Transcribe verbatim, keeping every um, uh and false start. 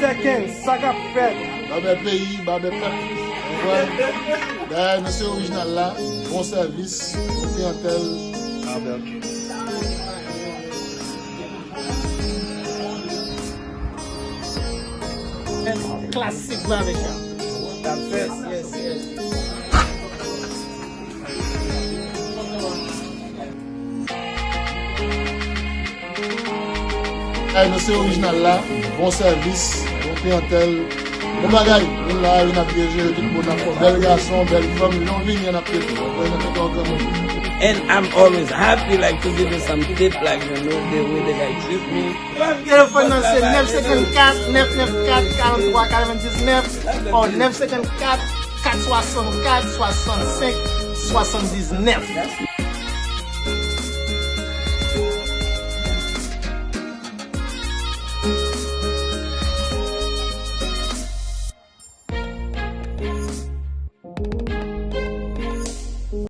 Seconds, sa k ap fèt? Babè peyi, babè pèp. Dayè nou se orijinal la. Bon sèvis, bon kliyantèl. Babè. Klasik babè. Yes, yes, yes. Ay, nou se orijinal la. Bon sèvis, bon kliyantèl, bon bagay. Nou la, nou ap byen jere tout moun, n ap fè bèl gason, bèl fanm, nou vini, n ap fè tout. Mwen, nou tout an granmoun. And I'm always happy, like, to give you some tip, like, you know, the way the guy treat me. Telefòn nan se nèf senkannkat, nèf nèf kat, karant twa katrevendiznèf, o nèf senkannkat, kat swasannkat, swasannsenk, swasanndiznèf.